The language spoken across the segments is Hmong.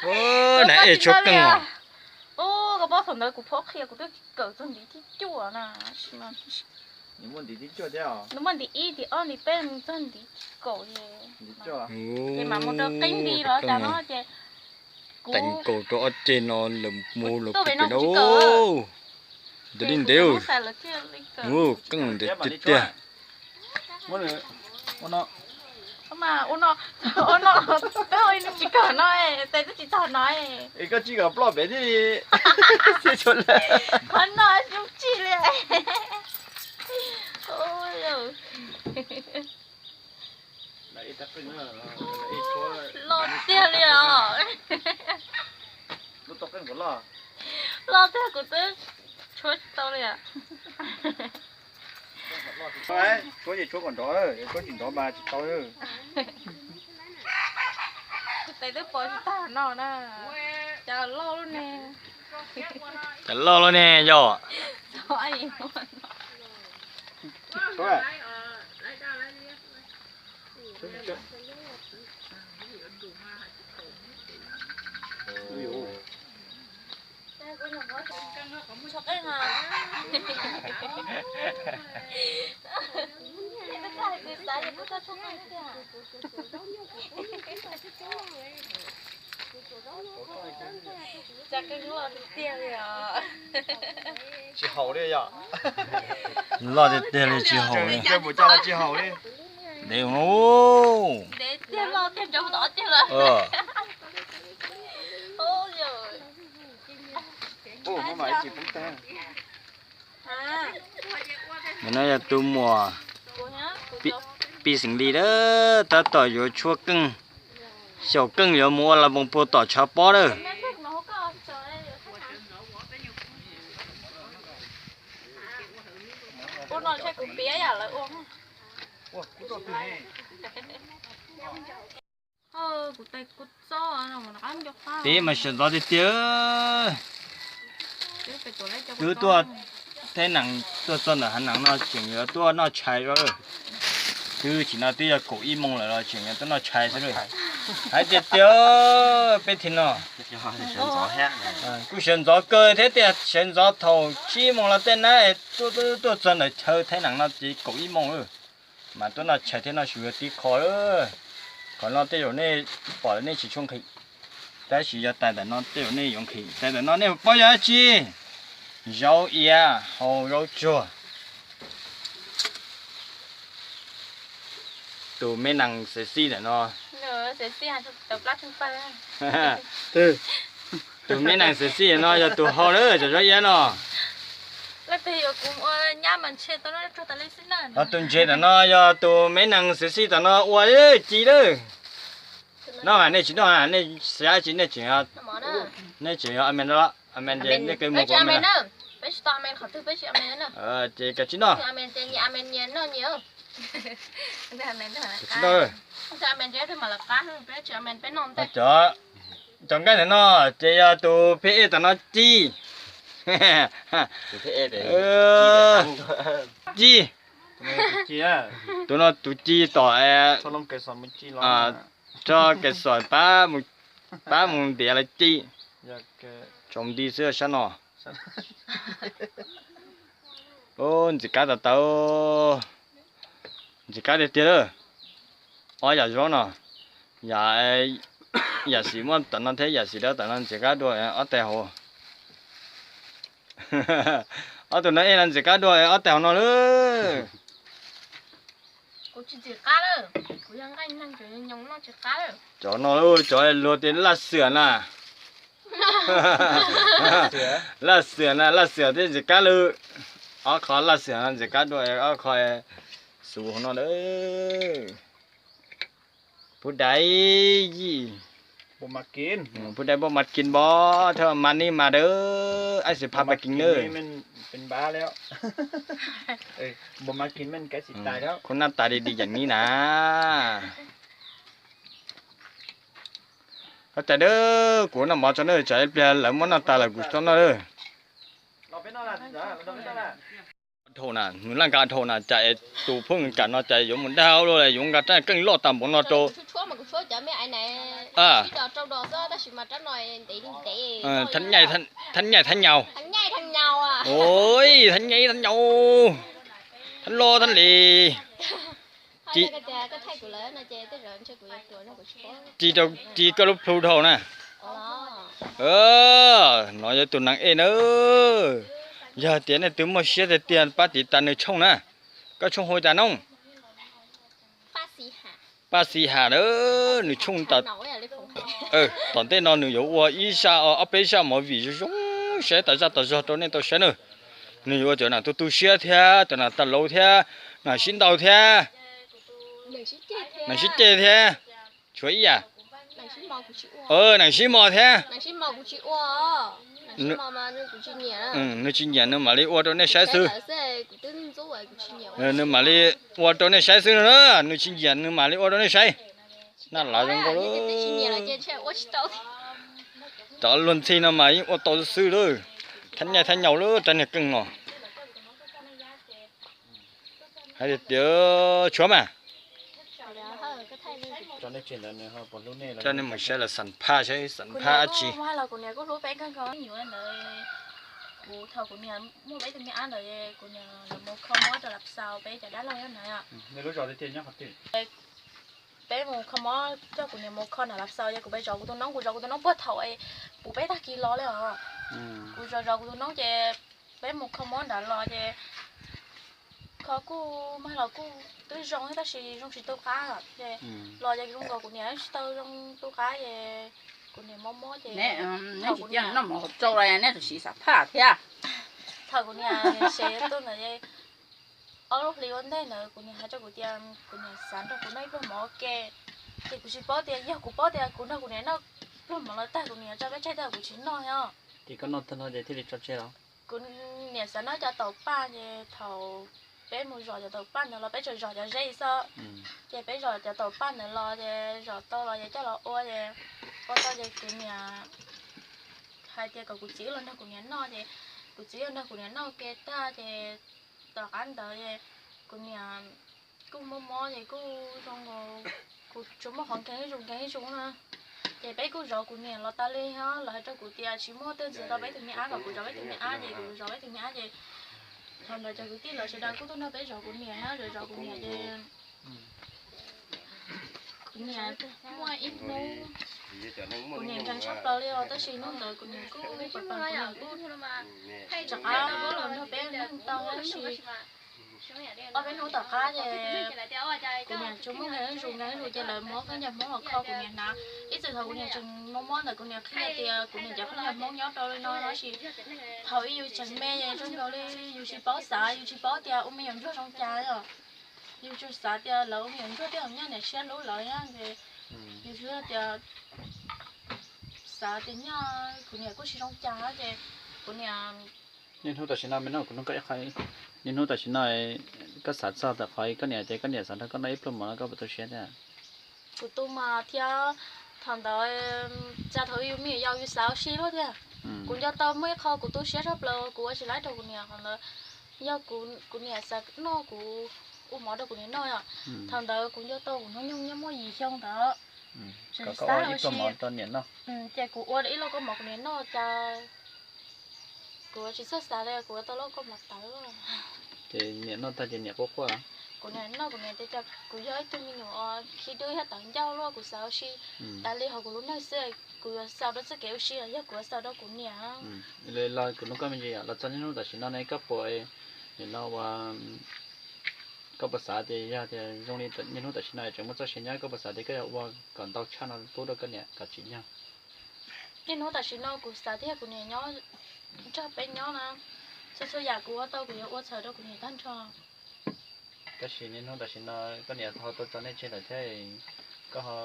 Ub, na ej tshuab qeej os. Ub, koj paub thaum ntawd kuv phob qhia kuv twb kawm txog ntiv thib cuaj na. Nws muaj ntiv ib ntiv ob ntiv peb mus txog ntiv thib kaum ces mas mus rau qeej nti los cas no ces teem kaum rau ob ceg no lawm mus lawm pem no. Ntev li ntev, qeej ntev tiag tiag. Ua no, ua no, twb tsis kawm no, tes twb tsis txog no. Es koj tsis kom ploj pem thiab li. Qhov no zoo tsis li. Loj tiag li os. Loj tiag kuv twb tshuab tsis tau li. Tshuab ces tshuab kom nrov, tshuab tsis nrov mas tsis tau. Tes twb pov tsis tag no na. Cas loj lub ne. Cas loj lub ne yog. Tsis haum li yom. Loj tiag tiag li tsis haum li. Mus coj los tsis haum li. Ntev mus. Ntawm no yog tus muam Pij Xeem Lis a, tab tom yuav tshuab qeej, xyaum qeej yuav mus ua las moos puag tom tshav pob lawm. Peb mas sawv ntxov tiag tiag. Twb tuaj Thaib Nees tuaj txog ntawm Hav Nees no tseem yuav tuaj noj tshais zog lawm. Twb tsim no twb yog kaum ib moos lawm los tseem yuav tuaj noj tshais xwb lawm. Hais tiag tiag, peb thim no kuj sawv ntxov kawg thiab tiag, sawv ntxov thaum tsib moos los tej na, tuaj tuaj txog ntawm chaw Thaib Nees no ces kaum ib moos lawm. Mas tuaj noj tshais thiab noj su yuav tib qho. Qhov no tej zaum nej pom nej tsis tshua nqhis, tab sis yog tais ntawm no tej zaum nej yuav nqhis. Tais ntawm no nej paub yog dab tsi? Zauv iav hau zaub tsuag. Tus me nees xev xij ntawm no, tus me nees xev xij no yog tus hau lawm cov zaub iab no. Ho tus ntses ntawm no yog tus me nees xev xij tom no ua ci lawm. Noj mas nej tsis noj, nej xav tsis nej tseem, nej tseem yog a me, a me ces nej kawg mus kuv a me. Ces kav tsij noj. Tsis noj. Cov, cov nqaij ntawm no ces yog tus pheb ej tom no ci. Ci. Tus no tus ci tom, tso kev xom pab mus ntiav lawv ci. Tsaus nti xwb sab no. Ntxim qab tas tas, ntxim qab tiag tiag lawm. Ob yam zaub no, yam, yam xim muaj tom no thiab yam xim dawb tom no ntxim qab dua ob tais hauv. Ob tug no ej no ntxim qab dua ob tais hauv no lawm. Cov no cov luag tias laj xwm na. Laj xwm na, laj xwm thiab ntxim qab lawm. Ob qho laj xwm no ntxim qab dua ob qho xum hauv no lawm. Pub dai, pub dai npauj mas kis npauj thawj mas ni mas dawb, ais xwm phaj mas kis nawb. Khub nab tas li di yam ni na. Koj cais dawb, kuv noj mov tso na, tsam ib pliag lawv muab noj tas lawm kuv tsis tau noj lawm. Dhau na, nws laj nqa dhau na, cas es tus phooj ywg kam no cas yuav mus dag luaj li, yuav nqa rab qeej loj tas npaum no rau. Thab nyaij thab nyaus. Ua, thab nyaij thab nyaus, thab loj thab li. Ris, ris koj lub plhu dhau na. No yog tus neeg ej na. Yog tias nej twg muaj siab tiag tiag pab tiv tas nws tshooj na. Koj tshooj hu cas no? Paj Xis Has na. Nws tshooj tom ntej no nws yuav ua ib zaj ob peb zaj movie zoo zoo saib tas zaj tas zog rau nej tau saib na. Nws yuav ua cov nam tu tu siab thiab cov nam tag lauv thiab nam sib ntaus thiab nam sib ceg thiab. Tshuav ib yam, nam sib mos thiab. Nws tsis nyiam nws mam li ua rau nej saib xwb. Nws mam li ua rau nej saib xwb no na, nws tsis nyiam nws mam li ua rau nej saib. Naj lav zoo nkauj. Cov luag ntxhi no mas yeej ua tau xwb lawm. Thab nyaij thab nyaus lawm rab niag keej no. Hais tias tshuav mas. Coj nej mus saib lawv xam phaj saib xam phaj dab tsi. Kuv thaum kuv niam muaj peb tug me ab ntawd, kuv niam lawv mus kho mob rau Lav Xaus, peb cov dab laug nyob ntawd. Peb mus kho mob, coj kuv niam mus kho nram Lav Xaus ces kuv pheej zov kuv tus noob, kuv zov kuv tus noob puag thaum puv peb tag kis los li os. Kuv zov zov kuv tus noob ces peb mus kho mob nrad los ces kho kuj mag los kuj twb zoo tab sis zoo tsis tu qab ces los ces zoo nkaus kuv niam tsis tau zoo tu qab ces kuv niam mob mob ces neb tsis tau noj mov hauv rau los neb tsis xam phaj thiab. Thaum kuv niam se tuaj ntawd, ob lub hlis ua ntej ntawd kuv niam hais rau kuv tias kuv niam xav nrog kuv noj ib pluag mov ua ke, ces kuv tsis paub tias, yog kuv paub tias kuv nrog kuv niam noj pluag mov los tag kuv niam tso peb tseg tag kuv tsis noj os. Ces koj noj tag no ces thiaj li tso tseg los? Kuv niam xav noj cov taum paj ces thaum peb mus zov cov taum paj ntawd los peb tsuas zov cov zeb xwb. Ces peb zov cov taum paj ntawd los ces zov tau los ces coj los ua ces ua tau ces kuv niam hais tias kom kuv txiv wb los nrog kuv niam noj ces kuv txiv los nrog kuv niam noj ua ke tag ces tom qab ntawd ces kuv niam kuj mob mob ces kuj zoo nkaus kuv tsuas muaj qhov nkeeg ib zaug nkeeg ib zaug na. Ces peb kuj zov kuv niam los tas li os, lawv hais rau kuv tias tsis muaj twg ntxias tau peb tus me ab kom kuv zov peb tus me ab ces kuv zov peb tus me ab ces thaum ntawd cov kwv tij lawv sawv daws kuj tuaj nrog peb zov kuv niam, zov zov kuv niam ces kuv niam muaj ib hnub kuv niam nkeeg tshaj plaws li os, tab sis hnub ntawd kuv niam kuj pam pam kuv niam kuj rov qab los nrog peb nkeeg tau tab sis ob peb hnub tom qab ces kuv niam tsuas muaj nkeeg ib zaug nkeeg ib zaug ces lawv muab khaub ncaws Hmoob los kho kuv niam hnav. Ib txwm thaum kuv niam tseem mob mob ntawd kuv niam qhia tias kuv niam cov khaub ncaws Hmoob nyob rau li no tab sis thaum ub yus tseem me zoo nkaus li yus tsis paub xav, yus tsis paub tias ua me nyuam ntsuag zoo cas os. Yus tsuas xav tias lawv ua me nyuam ntsuag thiab nyob niam tshiab hlub lawv ces yus tsuas tias xav tias nyob kuv niam kuj tsis zoo cas ces kuv niam. Niaj hnub tam sim no me no kuv nug koj ib qho, niaj hnub tam sim no koj xav txog ntawm qhov koj niam tias koj niam xav nrog koj noj ib pluag mov no koj puas tu siab thiab? Kuv tu mas thiab, thaum ntawd cas thaum yus me nyuam yaus yus xav ua si luaj thiab. Kuv nco tau muaj ib qho kuv tu siab tshaj plaws kuv ua tsis laib rau kuv niam qhov ntawd, yog kuv niam xav noj kuv ua mov rau kuv niam noj os. Thaum ntawd kuv nco tau kuv hnub nyoog nyob muaj yim xyoo ntawd, tseem xav ua si, ces kuv ua ib lauj kaub mov kuv niam noj cas kuv tsis txawj xav li kuv ua tau lauj kaub mov tawv. Ces niam noj tag ces niam quaj quaj. Kuv niam noj kuv niam tias cas kuv yog ib tug me nyuam khi dub thiab tawv ncauj luaj kuv xav ua si tas li hauv kuv lub neej xwb, kuv yuav xav rau txoj kev ua si los yog kuv yuav xav rau kuv niam. Los kuv nug koj me ntsis, los txog niaj hnub tam sim no ne koj puas, nim no ua, koj puas xav tias yog tias zoo li niaj hnub tam sim no tseem muaj txoj sia nyob koj puas xav tias koj yuav ua kom ntau tshaj no pub rau koj niam kom tsim nyog? Niaj hnub tam sim no kuv xav tias kuv niam nyob nrog peb nyob na, txhua txhua yam kuv ua tau kuv yuav ua txhawm rau kuv niam tag nrho. Tab sis niaj hnub tam sim no koj niam ho tau tso nej tseg lawm thiab, koj ho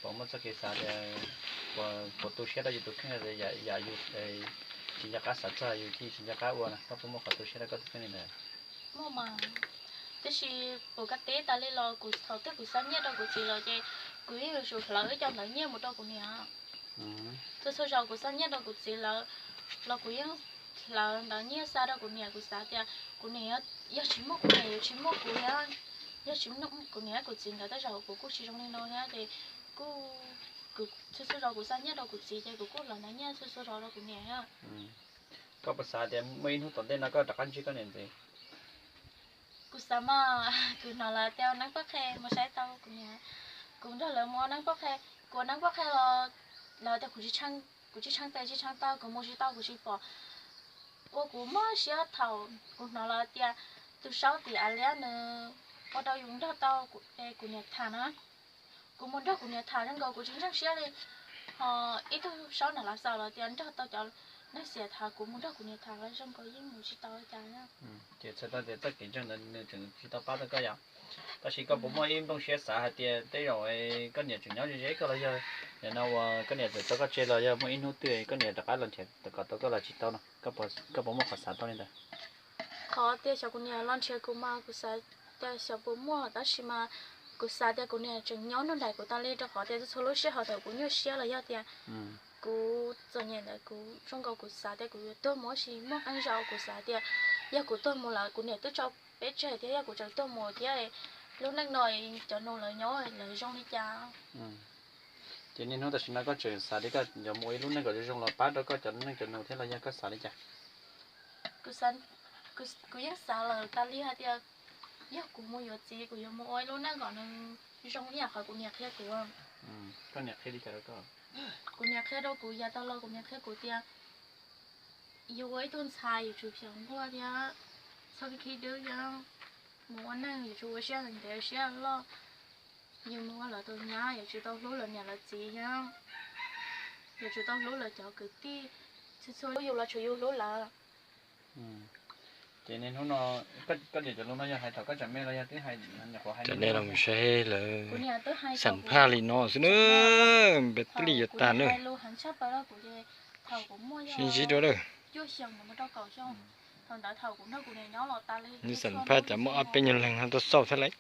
puas muaj txoj kev xav tias puas tu siab rau yus tus kheej, yam yus tsis nco qab xav txog yus thiaj tsis nco qab ua na, koj puas muaj qhov tu siab rau koj tus kheej li ntawd? Muaj mas, tab sis kuv kab teb tas li los kuv thaum twg kuv xa nyiaj rau kuv txiv lawm ces kuv yeej yuav tsum hlawv ib co ntawv nyiaj mus rau kuv niam. Txhua txhua zaus kuv xa nyiaj rau kuv txiv lawm los kuv yeej hlawv ntawv nyiaj xa rau kuv niam, kuv xav tias kuv niam yog tsis muaj kuv niam yuav tsis muaj kuv thiab, yog tsis muaj kuv niam kuv txiv nkawd tej zaum kuv kuj tsis zoo li no thiab ces kuj Txhua txhua zaus kuv xa nyiaj rau kuv txiv ces kuv kuj los nqa nyiaj txhua txhua zaus rau kuv niam. Koj puas xav tias muaj ib hnub tom ntej no koj rov qab ntsib koj niam ntxiv? Kuv xav mas, kuv hnov lawv tias ua neeb poj qhe mus saib tau kuv niam. Kuv nrog lawv mus ua neeb poj qhe, kuv ua neeb poj qhe los lawv tias kuv tsis tsheej tes tsis tsheej taw, kuv mus tsis tau kuv tsis pom. Ua kuv mob siab thaum kuv hnov lawv tias tus saub tim Av Liab nws ua rau yus nrog tau kuv niam tham na. Kuv mus nrog kuv niam tham zoo nkaus kuv tsis ntseeg siab li. Ho ib tug saub nram Lav Xaus lawv tias nrog tau cov neeg xiam tham, kuv mus nrog kuv niam tham los zoo nkaus yeej mus tsis tau li cas. Ces txhais tau tias txoj kev ntseeg ntawd nws tseem tsis tau pab tau koj yom. Tab sis koj puas muaj ib nplooj siab xav hais tias tej zaum koj niam tseem nyob ze ze koj los yog, yog no uas koj niam txawm tso koj tseg los yog muaj ib hnub twg koj niam rov qab los nrhiav kom tau koj los tsis tau no, koj puas muaj qhov xav tau li ntawd? Qhov tias xyov kuv niam los nrhiav kuv mas kuv xav tias xyov puas muaj, tab sis mas kuv xav tias kuv niam tseem nyob nrog nraim kuv tas li, rau qhov tias txhua txhua lub sij hawm thaum kuv nyuaj siab los yog tias kuv txom nyem ntawd kuv zoo nkaus kuv xav tias kuv yuav tuag mus, tab sis muaj qee zaus kuv xav tias yog kuv tuag mus lawm kuv niam twb tso peb tseg thiab, yog kuv tseem tuag mus thiab lub neej no cov nus lawv nyob lawv zoo li cas? Ces niaj hnub tam sim no koj tseem xav tias koj yuav mus ua ib lub neej kom zoo zoo los pab rau koj cov neej cov nus thiab los yog koj xav li cas? Kuv yeej xav lawm tas li hais tias yog kuv mus yuav txiv kuv yuav mus ua ib lub neej kom nws zoo li yam qhov kuv niam qhia kuv. Koj niam qhia li cas rau koj? Kuv niam qhia rau kuv yav tag los kuv niam qhia kuv tias yus ua ib tug ntxhais yus tsum xyaum nquag thiab txhob khib khib dwb thiab mus ua neej yus tsum ua siab ntev siab loj. Yus mus ua lawv tus nyab yus tsum tau hlub lawv niam lawv txiv thiab yus tsum tau hlub lawv cov kwv tij. Txhua txhua yus los tsum yus hlub lawv. Ces niaj hnub no koj niam cov lus no yog hais thaum koj tseem me los yog twb hais nyuam qhuav hais? Tam no los saib lawv xam phaj li no xwb na, npe twb li yuav tag na. Sib ntsib dua lawm. Nws xam phaj cas muaj ob peb nyuag leeg no tuaj xauj thiab lawm.